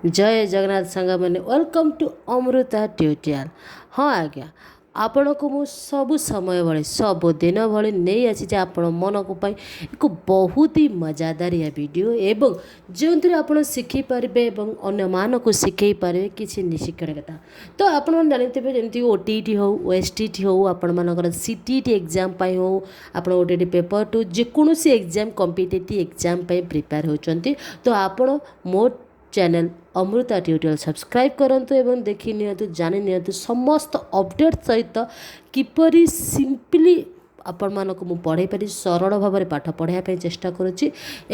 ଜୟ ଜଗନ୍ନାଥ ସାଙ୍ଗମାନେ, welcome to Amrita tutorial. ହଁ ଆଜ୍ଞା, ଆପଣଙ୍କୁ ମୁଁ ସବୁ ସମୟ ଭଳି ସବୁଦିନ ଭଳି ନେଇ ଆସିଛି ଆପଣ ମନକୁ ପାଇଁ ଏକ ବହୁତ ହି ମଜାଦାରିଆ ଭିଡ଼ିଓ, ଏବଂ ଯେଉଁଥିରେ ଆପଣ ଶିଖିପାରିବେ ଏବଂ ଅନ୍ୟମାନଙ୍କୁ ଶିଖେଇ ପାରିବେ କିଛି ଶିକ୍ଷଣ କଥା। ତ ଆପଣମାନେ ଜାଣିଥିବେ, ଯେମିତି ଓ ଟି ଇ ଟି ହେଉ, ଓ ଏସ୍ ଟି ଟି ହେଉ, ଆପଣମାନଙ୍କର ସି ଟି ଇ ଟି ଏକ୍ଜାମ୍ ପାଇଁ ହେଉ, ଆପଣ ଓ ଟି ଇ ଟି ପେପର୍ ଟୁ, ଯେକୌଣସି ଏକ୍ଜାମ୍, କମ୍ପିଟେଟିଭ୍ ଏକ୍ଜାମ୍ ପାଇଁ ପ୍ରିପେୟାର ହେଉଛନ୍ତି, ତ ଆପଣ ମୋ ଚ୍ୟାନେଲ୍ ଅମୃତା ଟ୍ୟୁଟୋରିଆଲ୍ ସବସ୍କ୍ରାଇବ୍ କରନ୍ତୁ ଏବଂ ଦେଖି ନିଅନ୍ତୁ, ଜାଣି ନିଅନ୍ତୁ ସମସ୍ତ ଅପଡ଼େଟ୍ ସହିତ କିପରି ସିମ୍ପଲି ଆପଣମାନଙ୍କୁ ମୁଁ ପଢ଼େଇ ପାରିବି। ସରଳ ଭାବରେ ପାଠ ପଢ଼ାଇବା ପାଇଁ ଚେଷ୍ଟା କରୁଛି।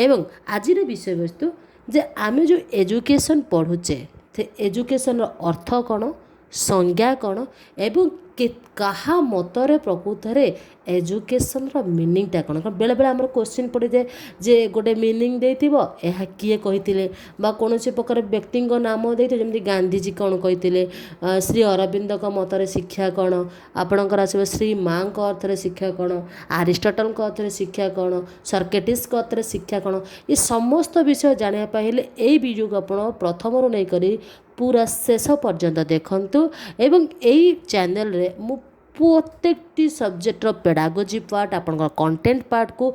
ଏବଂ ଆଜିର ବିଷୟବସ୍ତୁ ଯେ ଆମେ ଯେଉଁ ଏଜୁକେସନ୍ ପଢ଼ୁଛେ, ସେ ଏଜୁକେସନ୍ର ଅର୍ଥ କ'ଣ, ସଂଜ୍ଞା କ'ଣ ଏବଂ କାହା ମତରେ ପ୍ରକୃତରେ ଏଜୁକେସନ୍ର ମିନିଂଟା କ'ଣ? କାରଣ ବେଳେବେଳେ ଆମର କୋଶ୍ଚିନ୍ ପଡ଼ିଯାଏ ଯେ ଗୋଟେ ମିନିଂ ଦେଇଥିବ, ଏହା କିଏ କହିଥିଲେ, ବା କୌଣସି ପ୍ରକାର ବ୍ୟକ୍ତିଙ୍କ ନାମ ଦେଇଥିବ, ଯେମିତି ଗାନ୍ଧିଜୀ କ'ଣ କହିଥିଲେ, ଶ୍ରୀ ଅରବିନ୍ଦଙ୍କ ମତରେ ଶିକ୍ଷା କ'ଣ, ଆପଣଙ୍କର ଆସିବ ଶ୍ରୀ ମାଙ୍କ ଅର୍ଥରେ ଶିକ୍ଷା କ'ଣ, ଆରିଷ୍ଟଟଲଙ୍କ ଅର୍ଥରେ ଶିକ୍ଷା କ'ଣ, ସକ୍ରେଟିସ୍ଙ୍କ ଅର୍ଥରେ ଶିକ୍ଷା କ'ଣ। ଏ ସମସ୍ତ ବିଷୟ ଜାଣିବା ପାଇଁ ହେଲେ ଏଇ ଭିଡ଼ିଓକୁ ଆପଣ ପ୍ରଥମରୁ ନେଇକରି ପୁରା ଶେଷ ପର୍ଯ୍ୟନ୍ତ ଦେଖନ୍ତୁ। ଏବଂ ଏଇ ଚ୍ୟାନେଲରେ ମୁଁ ପ୍ରତ୍ୟେକଟି ସବଜେକ୍ଟର ପେଡ଼ାଗୋଜି ପାର୍ଟ, ଆପଣଙ୍କର କଣ୍ଟେଣ୍ଟ ପାର୍ଟକୁ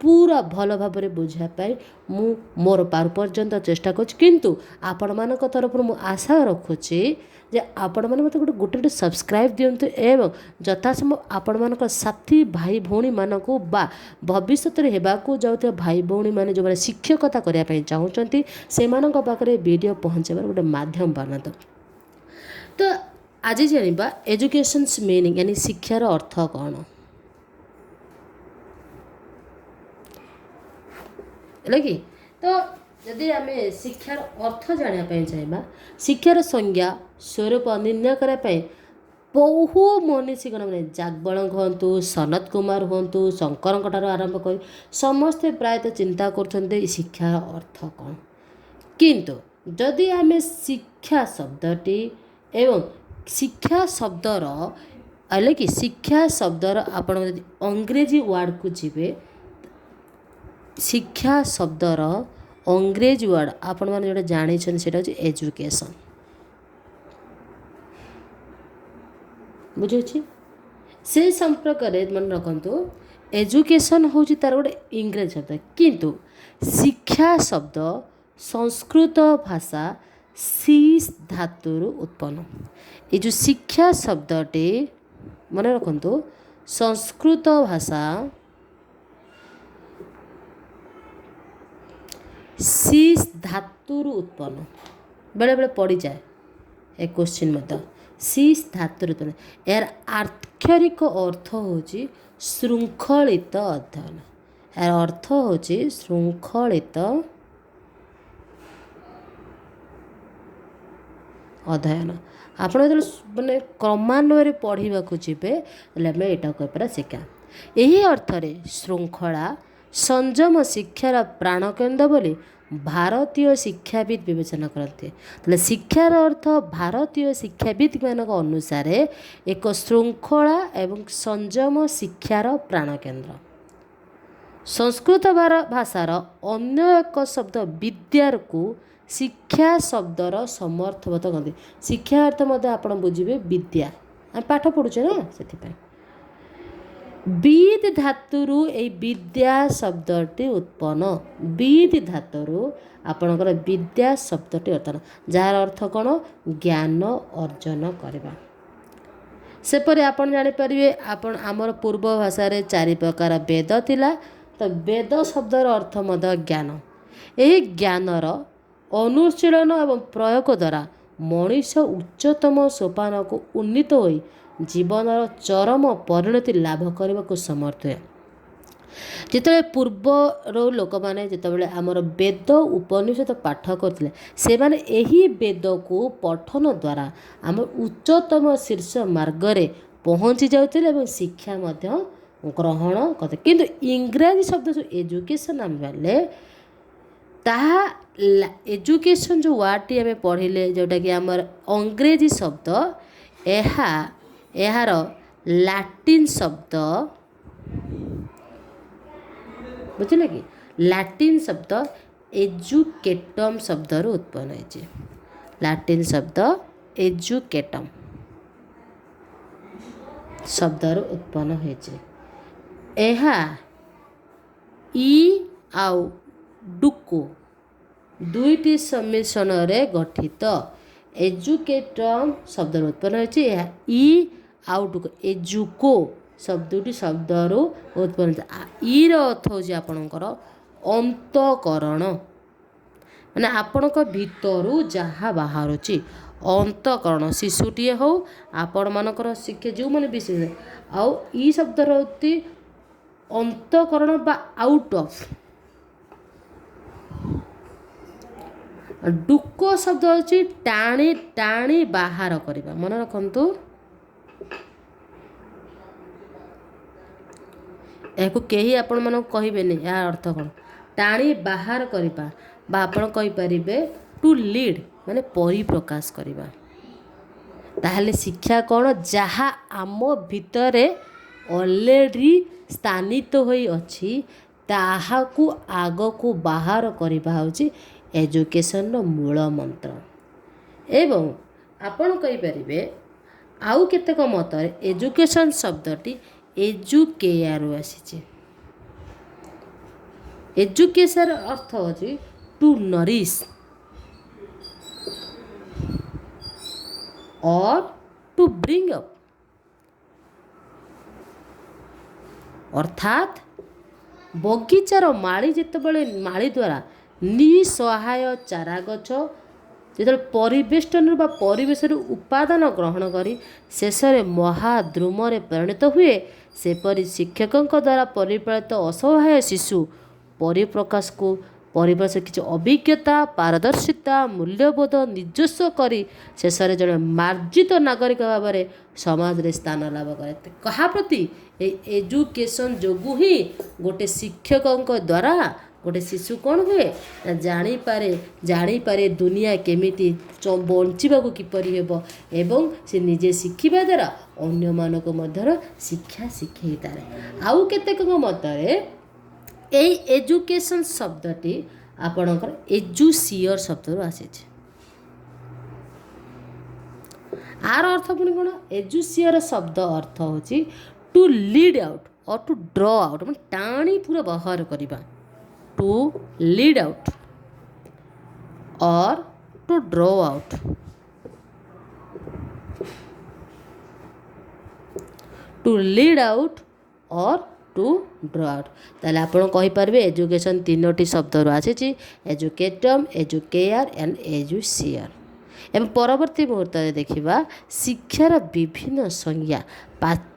ପୁରା ଭଲ ଭାବରେ ବୁଝିବା ପାଇଁ ମୁଁ ମୋର ପାରୁ ପର୍ଯ୍ୟନ୍ତ ଚେଷ୍ଟା କରୁଛି। କିନ୍ତୁ ଆପଣମାନଙ୍କ ତରଫରୁ ମୁଁ ଆଶା ରଖୁଛି ଯେ ଆପଣମାନେ ମୋତେ ଗୋଟେ ଗୋଟେ ଗୋଟେ ସବସ୍କ୍ରାଇବ୍ ଦିଅନ୍ତୁ ଏବଂ ଯଥାସମ୍ଭବ ଆପଣମାନଙ୍କ ସାଥୀ ଭାଇ ଭଉଣୀମାନଙ୍କୁ ବା ଭବିଷ୍ୟତରେ ହେବାକୁ ଯାଉଥିବା ଭାଇ ଭଉଣୀମାନେ, ଯେଉଁମାନେ ଶିକ୍ଷକତା କରିବା ପାଇଁ ଚାହୁଁଛନ୍ତି, ସେମାନଙ୍କ ପାଖରେ ଭିଡ଼ିଓ ପହଞ୍ଚାଇବାର ଗୋଟେ ମାଧ୍ୟମ ବନାନ୍ତୁ। ତ ଆଜି ଜାଣିବା ଏଜୁକେସନ୍ସ ମିନିଂ, ୟାନି ଶିକ୍ଷାର ଅର୍ଥ କ'ଣ। ହେଲା କି? ତ ଯଦି ଆମେ ଶିକ୍ଷାର ଅର୍ଥ ଜାଣିବା ପାଇଁ ଚାହିଁବା, ଶିକ୍ଷାର ସଂଜ୍ଞା ସ୍ୱରୂପ ନିର୍ଣ୍ଣୟ କରିବା ପାଇଁ ବହୁ ମନୀଷୀଗଣ, ମାନେ ଯାଜ୍ଞବଳ୍କ୍ୟ ହୁଅନ୍ତୁ, ସନତ କୁମାର ହୁଅନ୍ତୁ, ଶଙ୍କରଙ୍କ ଠାରୁ ଆରମ୍ଭ କରି ସମସ୍ତେ ପ୍ରାୟତଃ ଚିନ୍ତା କରୁଛନ୍ତି ଶିକ୍ଷାର ଅର୍ଥ କ'ଣ। କିନ୍ତୁ ଯଦି ଆମେ ଶିକ୍ଷା ଶବ୍ଦଟି ଏବଂ ଶିକ୍ଷା ଶବ୍ଦର, ହେଲେ କି, ଶିକ୍ଷା ଶବ୍ଦର ଆପଣ ଯଦି ଅଂଗ୍ରେଜୀ ୱାର୍ଡ଼କୁ ଯିବେ, ଶିକ୍ଷା ଶବ୍ଦର ଅଂଗ୍ରେଜୀ ୱାର୍ଡ଼ ଆପଣମାନେ ଯେଉଁଟା ଜାଣିଛନ୍ତି, ସେଇଟା ହେଉଛି ଏଜୁକେସନ୍। ବୁଝୁଛି? ସେ ସମ୍ପର୍କରେ ମନେ ରଖନ୍ତୁ, ଏଜୁକେସନ୍ ହେଉଛି ତା'ର ଗୋଟେ ଇଂରେଜ ଶବ୍ଦ, କିନ୍ତୁ ଶିକ୍ଷା ଶବ୍ଦ ସଂସ୍କୃତ ଭାଷା ଶିଷ୍ ଧାତୁରୁ ଉତ୍ପନ୍ନ। ଏ ଯେଉଁ ଶିକ୍ଷା ଶବ୍ଦଟି, ମନେ ରଖନ୍ତୁ, ସଂସ୍କୃତ ଭାଷା ଶିଷ୍ ଧାତୁରୁ ଉତ୍ପନ୍ନ। ବେଳେବେଳେ ପଡ଼ିଯାଏ ଏ କୋଶ୍ଚିନ୍ ମଧ୍ୟ। ଶିଷ୍ ଧାତୁରୁ ଉତ୍ପନ୍ନ। ଏହାର ଆକ୍ଷରିକ ଅର୍ଥ ହେଉଛି ଶୃଙ୍ଖଳିତ ଅଧ୍ୟୟନ। ଏହାର ଅର୍ଥ ହେଉଛି ଶୃଙ୍ଖଳିତ ଅଧ୍ୟୟନ। ଆପଣ ଯେତେବେଳେ ମାନେ କ୍ରମାନ୍ୱୟରେ ପଢ଼ିବାକୁ ଯିବେ, ତାହେଲେ ଆମେ ଏଇଟାକୁ କହିପାରିବା ଶିକ୍ଷା। ଏହି ଅର୍ଥରେ ଶୃଙ୍ଖଳା, ସଂଯମ ଶିକ୍ଷାର ପ୍ରାଣକେନ୍ଦ୍ର ବୋଲି ଭାରତୀୟ ଶିକ୍ଷାବିତ୍ ବିବେଚନା କରନ୍ତି। ତାହେଲେ ଶିକ୍ଷାର ଅର୍ଥ ଭାରତୀୟ ଶିକ୍ଷାବିତ୍ମାନଙ୍କ ଅନୁସାରେ ଏକ ଶୃଙ୍ଖଳା ଏବଂ ସଂଯମ ଶିକ୍ଷାର ପ୍ରାଣକେନ୍ଦ୍ର। ସଂସ୍କୃତ ଭାଷାର ଅନ୍ୟ ଏକ ଶବ୍ଦ ବିଦ୍ୟାକୁ ଶିକ୍ଷା ଶବ୍ଦର ସମର୍ଥବତ କହନ୍ତି। ଶିକ୍ଷା ଅର୍ଥ ମଧ୍ୟ ଆପଣ ବୁଝିବେ ବିଦ୍ୟା, ଆମେ ପାଠ ପଢ଼ୁଛେ ନା, ସେଥିପାଇଁ ବିଦ୍ ଧାତୁରୁ ଏଇ ବିଦ୍ୟା ଶବ୍ଦଟି ଉତ୍ପନ୍ନ। ବିଦ୍ ଧାତୁରୁ ଆପଣଙ୍କର ବିଦ୍ୟା ଶବ୍ଦଟି ଉତ୍ପନ୍ନ, ଯାହାର ଅର୍ଥ କ'ଣ? ଜ୍ଞାନ ଅର୍ଜନ କରିବା। ସେପରି ଆପଣ ଜାଣିପାରିବେ, ଆପଣ ଆମର ପୂର୍ବ ଭାଷାରେ ଚାରି ପ୍ରକାର ବେଦ ଥିଲା, ତ ବେଦ ଶବ୍ଦର ଅର୍ଥ ମଧ୍ୟ ଜ୍ଞାନ। ଏହି ଜ୍ଞାନର ଅନୁଶୀଳନ ଏବଂ ପ୍ରୟୋଗ ଦ୍ୱାରା ମଣିଷ ଉଚ୍ଚତମ ସୋପାନକୁ ଉନ୍ନୀତ ହୋଇ ଜୀବନର ଚରମ ପରିଣତି ଲାଭ କରିବାକୁ ସମର୍ଥ ହୁଏ। ଯେତେବେଳେ ପୂର୍ବରୁ ଲୋକମାନେ ଯେତେବେଳେ ଆମର ବେଦ ଉପନିଷଦ ପାଠ କରୁଥିଲେ, ସେମାନେ ଏହି ବେଦକୁ ପଠନ ଦ୍ୱାରା ଆମ ଉଚ୍ଚତମ ଶୀର୍ଷ ମାର୍ଗରେ ପହଞ୍ଚି ଯାଉଥିଲେ ଏବଂ ଶିକ୍ଷା ମଧ୍ୟ ଗ୍ରହଣ କରୁଥିଲେ। କିନ୍ତୁ ଇଂରାଜୀ ଶବ୍ଦ ଯେଉଁ ଏଜୁକେସନ୍ ଆମେ ଭାବିଲେ, ତାହା ଏଜୁକେସନ୍ ଯେଉଁ ୱାର୍ଡ଼ଟି ଆମେ ପଢ଼ିଲେ, ଯେଉଁଟାକି ଆମର ଅଂଗ୍ରେଜୀ ଶବ୍ଦ, ଏହାର ଲାଟିନ୍ ଶବ୍ଦ, ବୁଝିଲେ କି, ଲାଟିନ୍ ଶବ୍ଦ ଏଜୁକେଟମ୍ ଶବ୍ଦରୁ ଉତ୍ପନ୍ନ ହେଇଛି। ଲାଟିନ୍ ଶବ୍ଦ ଏଜୁକେଟମ୍ ଶବ୍ଦରୁ ଉତ୍ପନ୍ନ ହୋଇଛି। ଏହା ଇ ଆଉ ଡୁକୋ ଦୁଇଟି ସମ୍ମିଶ୍ରଣରେ ଗଠିତ। ଏଜୁକେଟମ୍ ଶବ୍ଦରୁ ଉତ୍ପନ୍ନ ହୋଇଛି। ଏହା ଇ ଆଉ ଡୁକୋ, ଏଜୁକୋ ଦୁଇଟି ଶବ୍ଦରୁ ଉତ୍ପନ୍ନ ହୋଇଛି। ଇର ଅର୍ଥ ହେଉଛି ଆପଣଙ୍କର ଅନ୍ତଃକରଣ, ମାନେ ଆପଣଙ୍କ ଭିତରୁ ଯାହା ବାହାରୁଛି ଅନ୍ତଃକରଣ, ଶିଶୁଟିଏ ହେଉ ଆପଣମାନଙ୍କର ଶିକ୍ଷା ଯେଉଁମାନେ ବିଶେଷ। ଆଉ ଇ ଶବ୍ଦର ହେଉଛି ଅନ୍ତଃକରଣ ବା ଆଉଟ୍ ଅଫ୍। ଡୁକୋ ଶବ୍ଦ ହେଉଛି ଟାଣି ଟାଣି ବାହାର କରିବା। ମନେ ରଖନ୍ତୁ, ଏହାକୁ କେହି ଆପଣମାନଙ୍କୁ କହିବେନି ଏହା ଅର୍ଥ କ'ଣ। ଟାଣି ବାହାର କରିବା ବା ଆପଣ କହିପାରିବେ ଟୁ ଲିଡ୍, ମାନେ ପରିପ୍ରକାଶ କରିବା। ତାହେଲେ ଶିକ୍ଷା କ'ଣ? ଯାହା ଆମ ଭିତରେ ଅଲରେଡ଼ି ସ୍ଥାନିତ ହୋଇ ଅଛି ତାହାକୁ ଆଗକୁ ବାହାର କରିବା ହେଉଛି ଏଜୁକେସନ୍ର ମୂଳ ମନ୍ତ୍ର। ଏବଂ ଆପଣ କହିପାରିବେ ଆଉ କେତେକ ମତରେ ଏଜୁକେସନ୍ ଶବ୍ଦଟି ଏଜୁକେୟାରୁ ଆସିଛି। ଏଜୁକେସନ୍ର ଅର୍ଥ ହେଉଛି to nourish or to bring up, ଅର୍ଥାତ୍ ବଗିଚାର ମାଳି ଯେତେବେଳେ ମାଳି ଦ୍ୱାରା ନିଃସହାୟ ଚାରା ଗଛ ଯେତେବେଳେ ପରିବେଷ୍ଟନରୁ ବା ପରିବେଶରୁ ଉପାଦାନ ଗ୍ରହଣ କରି ଶେଷରେ ମହାଦ୍ରୁମରେ ପରିଣତ ହୁଏ, ସେପରି ଶିକ୍ଷକଙ୍କ ଦ୍ୱାରା ପରିପାଳିତ ଅସହାୟ ଶିଶୁ ପରିପ୍ରକାଶକୁ ପରିବେଶ କିଛି ଅଭିଜ୍ଞତା, ପାରଦର୍ଶିତା, ମୂଲ୍ୟବୋଧ ନିଜସ୍ୱ କରି ଶେଷରେ ଜଣେ ମାର୍ଜିତ ନାଗରିକ ଭାବରେ ସମାଜରେ ସ୍ଥାନ ଲାଭ କରେ। କାହା ପ୍ରତି? ଏଇ ଏଜୁକେସନ୍ ଯୋଗୁଁ ହିଁ ଗୋଟେ ଶିକ୍ଷକଙ୍କ ଦ୍ୱାରା ଗୋଟେ ଶିଶୁ କ'ଣ ହୁଏ ନା ଜାଣିପାରେ ଦୁନିଆ କେମିତି, ବଞ୍ଚିବାକୁ କିପରି ହେବ, ଏବଂ ସେ ନିଜେ ଶିଖିବା ଦ୍ୱାରା ଅନ୍ୟମାନଙ୍କୁ ମଧ୍ୟ ଶିକ୍ଷା ଶିଖେଇପାରେ। ଆଉ କେତେକଙ୍କ ମତରେ ଏଇ ଏଜୁକେସନ୍ ଶବ୍ଦଟି ଆପଣଙ୍କର ଏଜୁସିୟର ଶବ୍ଦରୁ ଆସିଛି। ଆର ଅର୍ଥ ପୁଣି କ'ଣ? ଏଜୁସିୟର ଶବ୍ଦ ଅର୍ଥ ହେଉଛି to lead out or to draw out, ମାନେ ଟାଣି ପୁରା ବାହାର କରିବା। To lead out or to draw out. To lead out or to draw out. ତାହେଲେ ଆପଣ କହିପାରିବେ ଏଜୁକେସନ୍ ତିନୋଟି ଶବ୍ଦରୁ ଆସିଛି, ଏଜୁକେଟମ୍, ଏଜୁକେୟାର ଆଣ୍ଡ ଏଜୁସିୟର। ଏବଂ ପରବର୍ତ୍ତୀ ମୁହୂର୍ତ୍ତରେ ଦେଖିବା ଶିକ୍ଷାର ବିଭିନ୍ନ ସଂଜ୍ଞା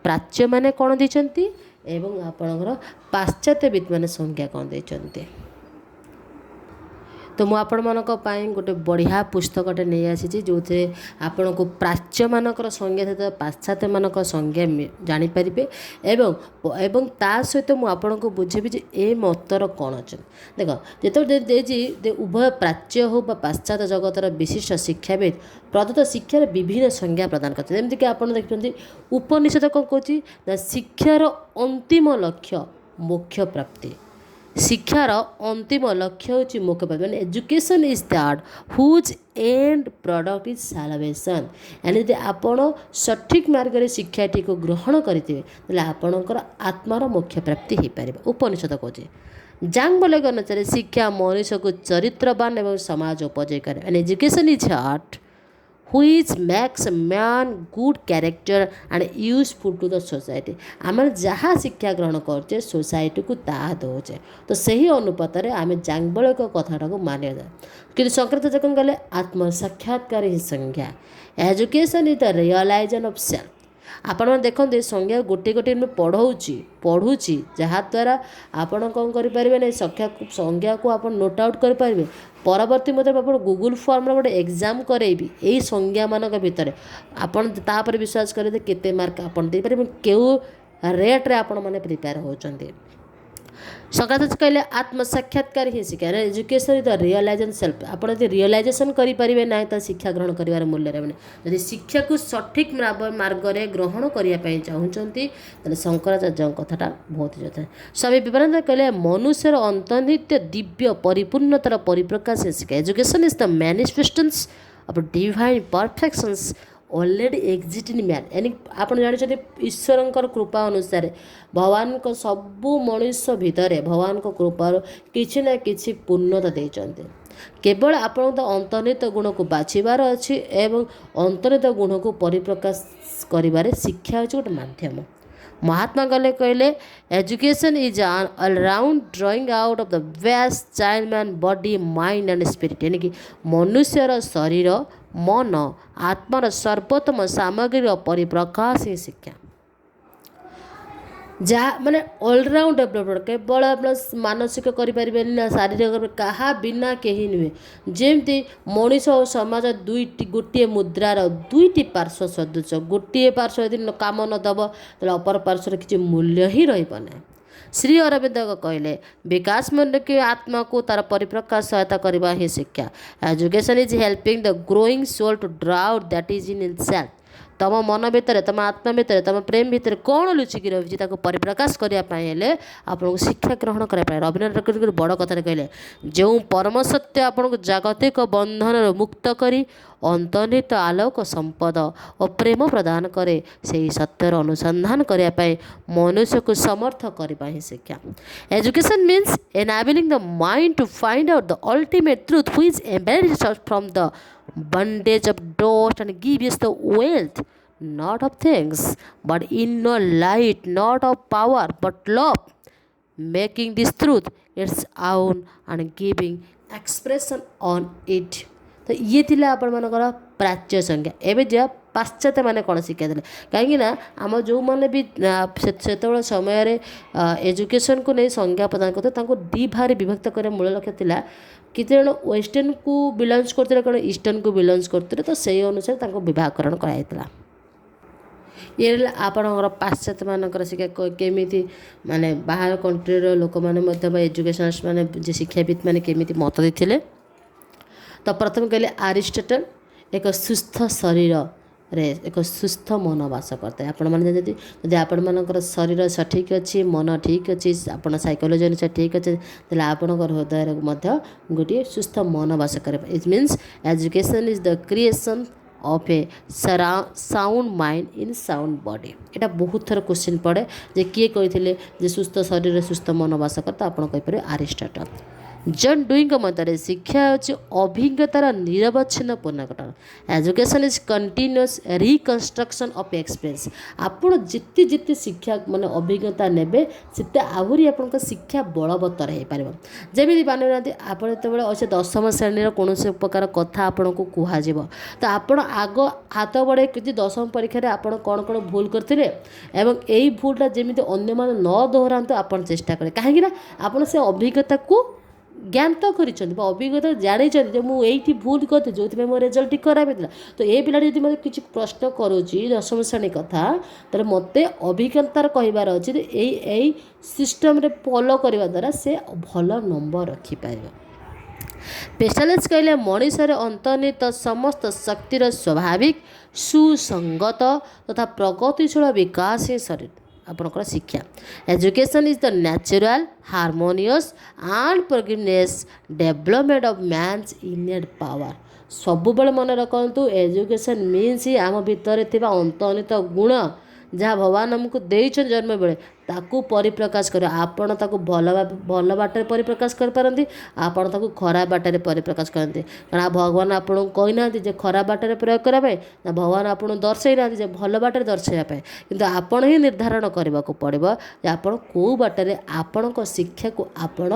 ପ୍ରାଚ୍ୟମାନେ କ'ଣ ଦେଇଛନ୍ତି ଏବଂ ଆପଣଙ୍କର ପାଶ୍ଚାତ୍ୟବିତ୍ମାନେ ସଂଜ୍ଞା କ'ଣ ଦେଇଛନ୍ତି। ତ ମୁଁ ଆପଣମାନଙ୍କ ପାଇଁ ଗୋଟେ ବଢ଼ିଆ ପୁସ୍ତକଟେ ନେଇ ଆସିଛି, ଯେଉଁଥିରେ ଆପଣଙ୍କୁ ପ୍ରାଚ୍ୟମାନଙ୍କର ସଂଜ୍ଞା ସହିତ ପାଶ୍ଚାତ୍ୟମାନଙ୍କ ସଂଜ୍ଞା ଜାଣିପାରିବେ, ଏବଂ ତା ସହିତ ମୁଁ ଆପଣଙ୍କୁ ବୁଝେଇବି ଯେ ଏ ମତର କ'ଣ ଅଛି। ଦେଖ, ଯେତେବେଳେ ଦେଇଛି ଉଭୟ ପ୍ରାଚ୍ୟ ହେଉ ବା ପାଶ୍ଚାତ୍ୟ ଜଗତର ବିଶିଷ୍ଟ ଶିକ୍ଷାବିତ୍ ପ୍ରଦତ୍ତ ଶିକ୍ଷାର ବିଭିନ୍ନ ସଂଜ୍ଞା ପ୍ରଦାନ କରିଛନ୍ତି। ଯେମିତିକି ଆପଣ ଦେଖୁଛନ୍ତି ଉପନିଷଦ କ'ଣ କହୁଛି ନା ଶିକ୍ଷାର ଅନ୍ତିମ ଲକ୍ଷ୍ୟ ମୋକ୍ଷ ପ୍ରାପ୍ତି। ଶିକ୍ଷାର ଅନ୍ତିମ ଲକ୍ଷ୍ୟ ହେଉଛି ମୋକ୍ଷ ପ୍ରାପ୍ତି, ମାନେ education is that whose end product is salvation. ମାନେ ଯଦି ଆପଣ ସଠିକ୍ ମାର୍ଗରେ ଶିକ୍ଷାଟିକୁ ଗ୍ରହଣ କରିଥିବେ ତାହେଲେ ଆପଣଙ୍କର ଆତ୍ମାର ମୋକ୍ଷ ପ୍ରାପ୍ତି ହୋଇପାରିବ, ଉପନିଷଦ କହୁଛି। ଜାଙ୍ଗବଲକ ଅନୁସାରେ ଶିକ୍ଷା ମଣିଷକୁ ଚରିତ୍ରବାନ ଏବଂ ସମାଜ ଉପଯୋଗୀ କରେ। ମାନେ education is art which makes man good character and useful to the society. ଆମେ ଯାହା ଶିକ୍ଷା ଗ୍ରହଣ କରୁଛେ ସୋସାଇଟିକୁ ତାହା ଦେଉଛେ, ତ ସେହି ଅନୁପାତରେ ଆମେ ଜାଙ୍ଗବଳକ କଥାଟାକୁ ମାନିବା। କିନ୍ତୁ ଶଙ୍କରାଚାର୍ଯ୍ୟ କ'ଣ କହିଲେ? ଆତ୍ମସାକ୍ଷାତ୍କାର ହିଁ ସଂଜ୍ଞା, education is the realization of self. ଆପଣମାନେ ଦେଖନ୍ତୁ ଏ ସଂଜ୍ଞା ଗୋଟିଏ ଗୋଟିଏ ମୁଁ ପଢ଼ୁଛି, ଯାହାଦ୍ୱାରା ଆପଣ କ'ଣ କରିପାରିବେ ନା ସଂଜ୍ଞାକୁ ଆପଣ ନୋଟ୍ ଆଉଟ୍ କରିପାରିବେ। ପରବର୍ତ୍ତୀ ମଧ୍ୟ ଆପଣ ଗୁଗୁଲ୍ ଫର୍ମରେ ଗୋଟେ ଏକ୍ଜାମ୍ କରେଇବି ଏଇ ସଂଜ୍ଞାମାନଙ୍କ ଭିତରେ, ଆପଣ ତାପରେ ବିଶ୍ୱାସ କରିବେ କେତେ ମାର୍କ ଆପଣ ଦେଇପାରିବେ, କେଉଁ ରେଟ୍ରେ ଆପଣମାନେ ପ୍ରିପେୟାର ହେଉଛନ୍ତି। ଶଙ୍କରାଚାର୍ଯ୍ୟ କହିଲେ ଆତ୍ମସାକ୍ଷାତ୍କାର ହିଁ ଶିକ୍ଷା, education is the realization self. ଆପଣ ଯଦି ରିଅଲାଇଜେସନ୍ କରିପାରିବେ ନାହିଁ ତ ଶିକ୍ଷା ଗ୍ରହଣ କରିବାର ମୂଲ୍ୟ ରହିବନି। ଯଦି ଶିକ୍ଷାକୁ ସଠିକ୍ ମାର୍ଗରେ ଗ୍ରହଣ କରିବା ପାଇଁ ଚାହୁଁଛନ୍ତି ତାହେଲେ ଶଙ୍କରାଚାର୍ଯ୍ୟଙ୍କ କଥାଟା ବହୁତ ଯଥାର୍ଥ। ସ୍ୱାମୀ ବିବେକାନନ୍ଦ କହିଲେ ମନୁଷ୍ୟର ଅନ୍ତର୍ନିହିତ ଦିବ୍ୟ ପରିପୂର୍ଣ୍ଣତାର ପରିପ୍ରକାଶ ଶିକ୍ଷା, education is the manifestations of divine perfections already exist in man। ଆପଣ ଜାଣିଛନ୍ତି, ଈଶ୍ୱରଙ୍କର କୃପା ଅନୁସାରେ ଭଗବାନଙ୍କ ସବୁ ମଣିଷ ଭିତରେ ଭଗବାନଙ୍କ କୃପାରୁ କିଛି ନା କିଛି ପୂର୍ଣ୍ଣତା ଦେଇଛନ୍ତି। କେବଳ ଆପଣଙ୍କ ଅନ୍ତର୍ନିହିତ ଗୁଣକୁ ବାଛିବାର ଅଛି ଏବଂ ଅନ୍ତର୍ନିହିତ ଗୁଣକୁ ପରିପ୍ରକାଶ କରିବାରେ ଶିକ୍ଷା ହେଉଛି ଗୋଟେ ମାଧ୍ୟମ। ମହାତ୍ମା ଗାନ୍ଧୀ କହିଲେ, "Education is an all round drawing out of the best child man, body, mind and spirit"। यानी ମନୁଷ୍ୟର ଶରୀର, ମନ, ଆତ୍ମାର ସର୍ବୋତ୍ତମ ସାମଗ୍ରୀର ପରିପ୍ରକାଶ ହିଁ ଶିକ୍ଷା, ଯାହା ମାନେ ଅଲରାଉଣ୍ଡ ଡେଭଲପମେଣ୍ଟ। କେବଳ ଆପଣ ମାନସିକ କରିପାରିବେନି ନା ଶାରୀରିକ, କାହା ବିନା କେହି ନୁହେଁ। ଯେମିତି ମଣିଷ ଓ ସମାଜ ଦୁଇଟି ଗୋଟିଏ ମୁଦ୍ରାର ଦୁଇଟି ପାର୍ଶ୍ୱ ସଦୃଶ। ଗୋଟିଏ ପାର୍ଶ୍ୱ ଯଦି କାମ ନ ଦେବ, ତାହେଲେ ଅପର ପାର୍ଶ୍ୱରେ କିଛି ମୂଲ୍ୟ ହିଁ ରହିବ ନାହିଁ। ଶ୍ରୀ ଅରବିନ୍ଦ କହିଲେ, ବିକାଶ ମନକି ଆତ୍ମାକୁ ତାର ପରିପ୍ରକାଶ ସହାୟତା କରିବା ହିଁ ଶିକ୍ଷା। Education is helping the growing soul to draw out that is in itself। ତମ ମନ ଭିତରେ, ତମ ଆତ୍ମା ଭିତରେ, ତମ ପ୍ରେମ ଭିତରେ କ'ଣ ଲୁଚିକି ରହିଛି, ତାକୁ ପରିପ୍ରକାଶ କରିବା ପାଇଁ ହେଲେ ଆପଣଙ୍କୁ ଶିକ୍ଷା ଗ୍ରହଣ କରିବା ପାଇଁ। ରବୀନ୍ଦ୍ରନାଥ ଠାକୁର ବଡ଼ କଥାରେ କହିଲେ, ଯେଉଁ ପରମ ସତ୍ୟ ଆପଣଙ୍କୁ ଜାଗତିକ ବନ୍ଧନରୁ ମୁକ୍ତ କରି ଅନ୍ତର୍ନିହିତ ଆଲୋକ, ସମ୍ପଦ ଓ ପ୍ରେମ ପ୍ରଦାନ କରେ, ସେହି ସତ୍ୟର ଅନୁସନ୍ଧାନ କରିବା ପାଇଁ ମନୁଷ୍ୟକୁ ସମର୍ଥ କରିବା ହିଁ ଶିକ୍ଷା। Education means enabling the mind to find out the ultimate truth which emancipates us from the bondage of dust and gives us the wealth not of things but inner light, not of power but love, making this truth its own and giving expression on it। ତ ଇଏ ଥିଲା ଆପଣମାନଙ୍କର ପ୍ରାଚ୍ୟ ସଂଜ୍ଞା। ଏବେ ଯିବା ପାଶ୍ଚାତ୍ୟ ମାନେ କ'ଣ ଶିକ୍ଷା ଦେଲେ। କାହିଁକିନା ଆମ ଯେଉଁମାନେ ବି ସେତେବେଳେ ସମୟରେ ଏଜୁକେସନ୍କୁ ନେଇ ସଂଜ୍ଞା ପ୍ରଦାନ କରୁଥିଲେ, ତାଙ୍କୁ ଦୁଇ ଭାଗରେ ବିଭକ୍ତ କରିବା ମୂଳ ଲକ୍ଷ୍ୟ ଥିଲା। କେତେ ଜଣ ୱେଷ୍ଟର୍ଣ୍ଣକୁ ବିଲଙ୍ଗସ୍ କରୁଥିଲେ, କ'ଣ ଇଷ୍ଟର୍ଣ୍ଣକୁ ବିଲଙ୍ଗସ୍ କରୁଥିଲେ। ତ ସେଇ ଅନୁସାରେ ତାଙ୍କୁ ବିଭାଗକରଣ କରାଯାଇଥିଲା। ଇଏ ହେଲା ଆପଣଙ୍କର ପାଶ୍ଚାତ୍ୟମାନଙ୍କର ଶିକ୍ଷା କେମିତି, ମାନେ ବାହାର କଣ୍ଟ୍ରିର ଲୋକମାନେ ମଧ୍ୟ ବା ଏଜୁକେସନିଷ୍ଟ ମାନେ, ଯେ ଶିକ୍ଷାବିତ୍ ମାନେ କେମିତି ମତ ଦେଇଥିଲେ। ତ ପ୍ରଥମେ କହିଲେ ଆରିଷ୍ଟଟଲ, ଏକ ସୁସ୍ଥ ଶରୀରରେ ଏକ ସୁସ୍ଥ ମନ ବାସ କରିଥାଏ। ଆପଣମାନେ ଯଦି ଯଦି ଆପଣମାନଙ୍କର ଶରୀର ସଠିକ୍ ଅଛି, ମନ ଠିକ୍ ଅଛି, ଆପଣ ସାଇକୋଲୋଜି ଅନୁସାରେ ଠିକ୍ ଅଛି, ତାହେଲେ ଆପଣଙ୍କର ହୃଦୟରେ ମଧ୍ୟ ଗୋଟିଏ ସୁସ୍ଥ ମନ ବାସ କରିବ। It means education is the creation of a sound mind in sound body। ଏଇଟା ବହୁତ ଥର କୋଶ୍ଚିନ୍ ପଡ଼େ ଯେ କିଏ କହିଥିଲେ ଯେ ସୁସ୍ଥ ଶରୀରରେ ସୁସ୍ଥ ମନ ବାସ କରେ? ତ ଆପଣ କହିପାରିବେ ଆରିଷ୍ଟଟଲ। ଜନ୍ ଡୁଇଙ୍କ ମତରେ ଶିକ୍ଷା ହେଉଛି ଅଭିଜ୍ଞତାର ନିରବଚ୍ଛିନ୍ନ ପୁନର୍ଗଠନ। Education is continuous reconstruction of experience। ଆପଣ ଯେତେ ଯେତେ ଶିକ୍ଷା ମାନେ ଅଭିଜ୍ଞତା ନେବେ, ସେତେ ଆହୁରି ଆପଣଙ୍କ ଶିକ୍ଷା ବଳବତ୍ତର ହେଇପାରିବ। ଯେମିତି ମାନୁନାହାନ୍ତି, ଆପଣ ଯେତେବେଳେ ସେ 10ମ ଶ୍ରେଣୀର କୌଣସି ପ୍ରକାର କଥା ଆପଣଙ୍କୁ କୁହାଯିବ, ତ ଆପଣ ଆଗ ହାତ ବଢ଼େଇ କିଛି 10ମ ପରୀକ୍ଷାରେ ଆପଣ କ'ଣ କ'ଣ ଭୁଲ କରିଥିଲେ ଏବଂ ଏଇ ଭୁଲଟା ଯେମିତି ଅନ୍ୟମାନେ ନ ଦୋହରାନ୍ତୁ, ଆପଣ ଚେଷ୍ଟା କରିବେ। କାହିଁକିନା ଆପଣ ସେ ଅଭିଜ୍ଞତାକୁ ଜ୍ଞାତ କରିଛନ୍ତି ବା ଅଭିଜ୍ଞତା ଜାଣିଛନ୍ତି ଯେ ମୁଁ ଏଇଠି ଭୁଲ କରିଥିଲି, ଯେଉଁଥିପାଇଁ ମୋ ରେଜଲ୍ଟଟି ଖରାପ ହେଇଥିଲା। ତ ଏ ପିଲାଟି ଯଦି ମୋତେ କିଛି ପ୍ରଶ୍ନ କରୁଛି 10ମ ଶ୍ରେଣୀ କଥା, ତାହେଲେ ମୋତେ ଅଭିଜ୍ଞତାର କହିବାର ଅଛି ଯେ ଏଇ ଏଇ ସିଷ୍ଟମରେ ଫଲୋ କରିବା ଦ୍ୱାରା ସେ ଭଲ ନମ୍ବର ରଖିପାରିବ। ପେଷ୍ଟାଲଜି କହିଲେ, ମଣିଷରେ ଅନ୍ତର୍ନିହିତ ସମସ୍ତ ଶକ୍ତିର ସ୍ୱାଭାବିକ, ସୁସଙ୍ଗତ ତଥା ପ୍ରଗତିଶୀଳ ବିକାଶ ହିଁ ଶରୀର ଆପଣଙ୍କର ଶିକ୍ଷା। Education is the natural, harmonious and progressive development of man's innate power। ସବୁବେଳେ ମନେ ରଖନ୍ତୁ, ଏଜୁକେସନ୍ ମିନ୍ସ ଆମ ଭିତରେ ଥିବା ଅନ୍ତର୍ନିହିତ ଗୁଣ, ଯାହା ଭଗବାନ ଆମକୁ ଦେଇଛନ୍ତି ଜନ୍ମ ବେଳେ, ତାକୁ ପରିପ୍ରକାଶ କରିବା। ଆପଣ ତାକୁ ଭଲ ଭଲ ବାଟରେ ପରିପ୍ରକାଶ କରିପାରନ୍ତି, ଆପଣ ତାକୁ ଖରାପ ବାଟରେ ପରିପ୍ରକାଶ କରନ୍ତି। କାରଣ ଭଗବାନ ଆପଣଙ୍କୁ କହିନାହାନ୍ତି ଯେ ଖରାପ ବାଟରେ ପ୍ରୟୋଗ କରିବା ପାଇଁ, ନା ଭଗବାନ ଆପଣଙ୍କୁ ଦର୍ଶାଇ ନାହାନ୍ତି ଯେ ଭଲ ବାଟରେ ଦର୍ଶାଇବା ପାଇଁ। କିନ୍ତୁ ଆପଣ ହିଁ ନିର୍ଦ୍ଧାରଣ କରିବାକୁ ପଡ଼ିବ ଯେ ଆପଣ କେଉଁ ବାଟରେ ଆପଣଙ୍କ ଶିକ୍ଷାକୁ ଆପଣ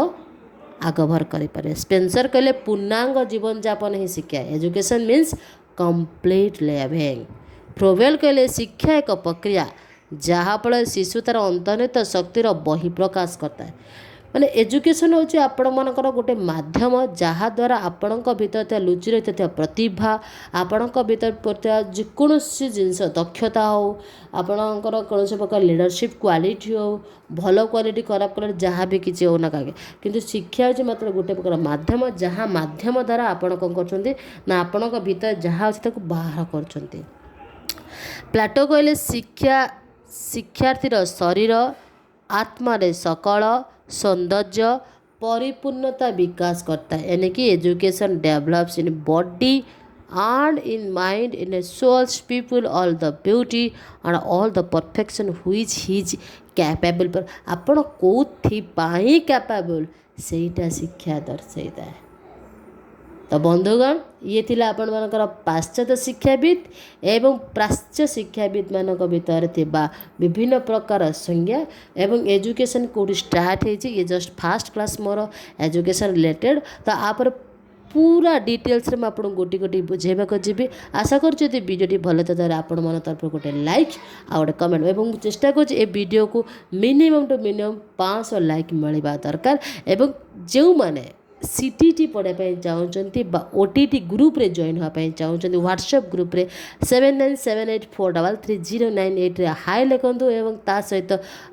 ଆଗଭର କରିପାରିବେ। ସ୍ପେନ୍ସର କହିଲେ, ପୂର୍ଣ୍ଣାଙ୍ଗ ଜୀବନଯାପନ ହିଁ ଶିକ୍ଷା। Education means complete living। ଫ୍ରୋବେଲ କହିଲେ, ଶିକ୍ଷା ଏକ ପ୍ରକ୍ରିୟା, ଯାହାଫଳରେ ଶିଶୁ ତା'ର ଅନ୍ତର୍ନିହିତ ଶକ୍ତିର ବହିପ୍ରକାଶ କରିଥାଏ। ମାନେ ଏଜୁକେସନ୍ ହେଉଛି ଆପଣମାନଙ୍କର ଗୋଟେ ମାଧ୍ୟମ, ଯାହାଦ୍ୱାରା ଆପଣଙ୍କ ଭିତରେ ଥିବା ଲୁଚି ରହିଥିବା ପ୍ରତିଭା, ଆପଣଙ୍କ ଭିତରେ ଥିବା ଯେକୌଣସି ଜିନିଷ, ଦକ୍ଷତା ହେଉ, ଆପଣଙ୍କର କୌଣସି ପ୍ରକାର ଲିଡ଼ରସିପ୍ କ୍ୱାଲିଟି ହେଉ, ଭଲ କ୍ୱାଲିଟି, ଖରାପ କ୍ୱାଲିଟି, ଯାହା ବି କିଛି ହେଉ ନା କାହିଁକି, କିନ୍ତୁ ଶିକ୍ଷା ହେଉଛି ମାତ୍ର ଗୋଟେ ପ୍ରକାର ମାଧ୍ୟମ, ଯାହା ମାଧ୍ୟମ ଦ୍ୱାରା ଆପଣ କ'ଣ କରୁଛନ୍ତି ନା ଆପଣଙ୍କ ଭିତରେ ଯାହା ଅଛି ତାକୁ ବାହାର କରୁଛନ୍ତି। ପ୍ଲାଟୋ କହିଲେ, ଶିକ୍ଷା ଶିକ୍ଷାର୍ଥୀର ଶରୀର, ଆତ୍ମାରେ ସକଳ ସୌନ୍ଦର୍ଯ୍ୟ ପରିପୂର୍ଣ୍ଣତା ବିକାଶ କରିଥାଏ। यानी କି education develops in body, and in mind, in a souls people, all the beauty and all the perfection which he is capable. ଆପଣ କେଉଁଥିପାଇଁ କ୍ୟାପାବୁଲ୍, ସେଇଟା ଶିକ୍ଷା ଦର୍ଶାଇଥାଏ। ତ ବନ୍ଧୁଗଣ, ଇଏ ଥିଲା ଆପଣମାନଙ୍କର ପାଶ୍ଚାତ୍ୟ ଶିକ୍ଷାବିତ୍ ଏବଂ ପ୍ରାଚ୍ୟ ଶିକ୍ଷାବିତ୍ମାନଙ୍କ ଭିତରେ ଥିବା ବିଭିନ୍ନ ପ୍ରକାର ସଂଜ୍ଞା ଏବଂ ଏଜୁକେସନ୍ କେଉଁଠି ଷ୍ଟାର୍ଟ ହେଇଛି। ଇଏ ଜଷ୍ଟ ଫାଷ୍ଟ କ୍ଲାସ୍ ମୋର ଏଜୁକେସନ୍ ରିଲେଟେଡ଼୍। ତ ଆପରେ ପୁରା ଡିଟେଲ୍ସରେ ମୁଁ ଆପଣଙ୍କୁ ଗୋଟି ଗୋଟି ବୁଝେଇବାକୁ ଯିବି। ଆଶା କରୁଛି, ଯଦି ଭିଡ଼ିଓଟି ଭଲ, ତାହେଲେ ଆପଣମାନଙ୍କ ତରଫରୁ ଗୋଟେ ଲାଇକ୍ ଆଉ ଗୋଟେ କମେଣ୍ଟ, ଏବଂ ମୁଁ ଚେଷ୍ଟା କରୁଛି ଏ ଭିଡ଼ିଓକୁ ମିନିମମ୍ ଟୁ ମିନିମମ୍ 500 ଲାଇକ୍ ମିଳିବା ଦରକାର। ଏବଂ ଯେଉଁମାନେ ସିଟିଇଟି ପଢ଼ିବା ପାଇଁ ଚାହୁଁଛନ୍ତି ବା ଓଟିଇଟି ଗ୍ରୁପ୍ରେ ଜଏନ୍ ହେବା ପାଇଁ ଚାହୁଁଛନ୍ତି, ହ୍ୱାଟ୍ସଆପ୍ ଗ୍ରୁପ୍ରେ 7978433098ରେ ହାଇ ଲେଖନ୍ତୁ ଏବଂ ତା ସହିତ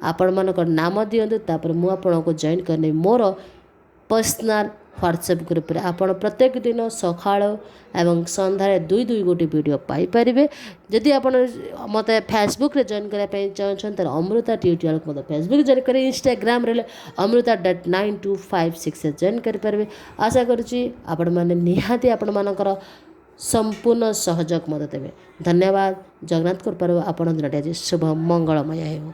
ଆପଣମାନଙ୍କ ନାମ ଦିଅନ୍ତୁ। ତାପରେ ମୁଁ ଆପଣଙ୍କୁ ଜଏନ୍ କରିନେବି ମୋର ପର୍ସନାଲ୍ ହ୍ୱାଟ୍ସଆପ୍ ଗ୍ରୁପ୍ରେ। ଆପଣ ପ୍ରତ୍ୟେକ ଦିନ ସକାଳ ଏବଂ ସନ୍ଧ୍ୟାରେ ଦୁଇ ଦୁଇ ଗୋଟି ଭିଡ଼ିଓ ପାଇପାରିବେ। ଯଦି ଆପଣ ମୋତେ ଫେସବୁକ୍ରେ ଜଏନ୍ କରିବା ପାଇଁ ଚାହୁଁଛନ୍ତି, ତାହେଲେ ଅମୃତା ଟ୍ୟୁଟୋରିଆଲ୍କୁ ମୋତେ ଫେସବୁକ୍ ଜଏନ୍ କରିବେ। ଇନଷ୍ଟାଗ୍ରାମରେ ହେଲେ ଅମୃତା.9256ରେ ଜଏନ୍ କରିପାରିବେ। ଆଶା କରୁଛି, ଆପଣମାନେ ନିହାତି ଆପଣମାନଙ୍କର ସମ୍ପୂର୍ଣ୍ଣ ସହଯୋଗ ମୋତେ ଦେବେ। ଧନ୍ୟବାଦ। ଜଗନ୍ନାଥ କୃପାରୁ ଆପଣ ଦିନଟି ଆଜି ଶୁଭ ମଙ୍ଗଳମୟ ହେଉ।